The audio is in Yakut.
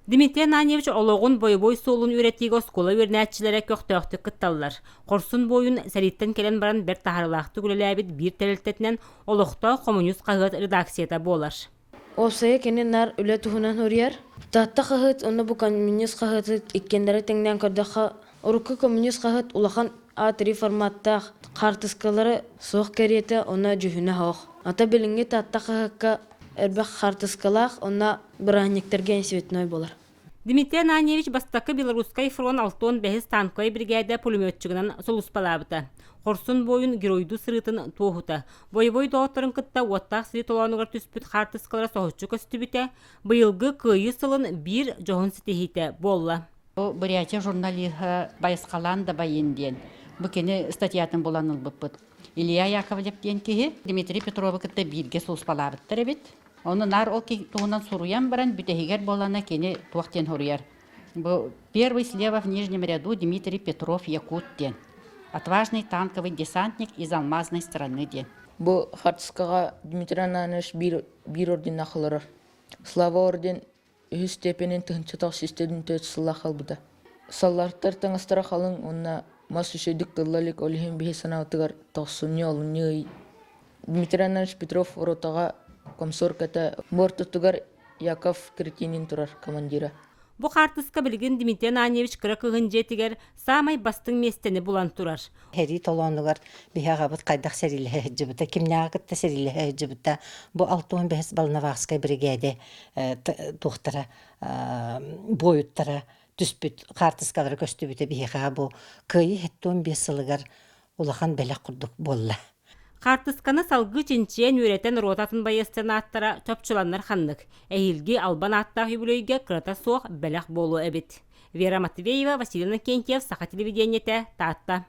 Дмитрий Ананьевич олоҕун бойобуой суолун үөрэтиигэ оскуола үөрэнээччилэрэ көхтөөхтүк кытталлар. Хорсун буойун сэрииттэн кэлэн баран бэрт таһаарыылаахтык үлэлээбит биир тэрилтэтинэн олохтоох хомуньуус хаһыат редакцията буолар. Уопсайа кини наар үлэ туһунан суруйар. Таатта хаһыат уонна бу коммунист хаһыаты иккиэннэрэ тэҥнээн көрдөххө, урукку коммунист хаһыат улахан А3 форматтаах хаартыскалары суох кэриэтэ уонна дьүһүнэ суох. Ата билиҥҥи Таатта хаһыакка элбэх хаартыскалаах уонна бырааһынньыктарга цветной буолар. Дмитрий Ананьевич бастакы Белорусскай фронт 65-ис танковай биригээдэ пулеметчигынан сулууспалаабыта. Хорсун буойун геройдуу сырыытын туоһута. Боевой доҕотторун кытта уоттаах сэрии толоонугар түспүт хаартыскалара соһуччу көстүбүтэ, быйылгы Кыайыы сылын биир дьоһун ситиһиитэ буолла. Бу Бурятия журналиһа Байысхалаан Дабайын диэн бу кини статьятын булан ылбыппыт. Илья Яковлев диэн киһи Дмитрий Петровы кытта бииргэ сулууспалаабыттар эбит. Ону наар ол туһунан суруйан баран бүтэһигэр буолана кини туох диэн суруйар. Бу первый слева в нижнем ряду Дмитрий Петров Якут диэн. Отважный танковый десантник из алмазной страны диэн. Бу хартыскаҕа Дмитрий Ананович биир, биир орденнаах олорор. Слава орден үһүс степенин 1904 сыллаах ылбыта. Саллааттар таҥастара халыҥ уонна мас үчүгэйдик тылла илик, ол иһин биһи санаабытыгар тохсунньу, олунньу ый. Дмитрий Иванович Петров ротаҕа комсорг этэ, буортутугар Яков Кретинин турар командира. Бу хаартыска билигин Дмитрий Ананьевич кыра кыһын дьиэтигэр саамай бастыҥ миэстэни булан турар. Сэрии толоонугар биһи аҕабыт хайдах сэриилэһэ сылдьыбыта, кимнээҕи кытта сэриилэһэ сылдьыбыта, бу 65 Волновахскай биригээдэ туохтара буойуттара түспүт хаартыскалара көстүбүтэ биһиэхэ бу Кыайыы 75 сылыгар улахан бэлэх курдук буолла. Хаартысканы салгыы чинчийэн үөрэтэн рота атын байыастарын ааттара чопчуланнар ханнык. Эһиилги албан ааттаах үбүлүөйгэ кырата суох бэлэх буолуо эбит. Вера Матвеева, Василий Иннокентьев, Саха телевидениетэ, Таатта.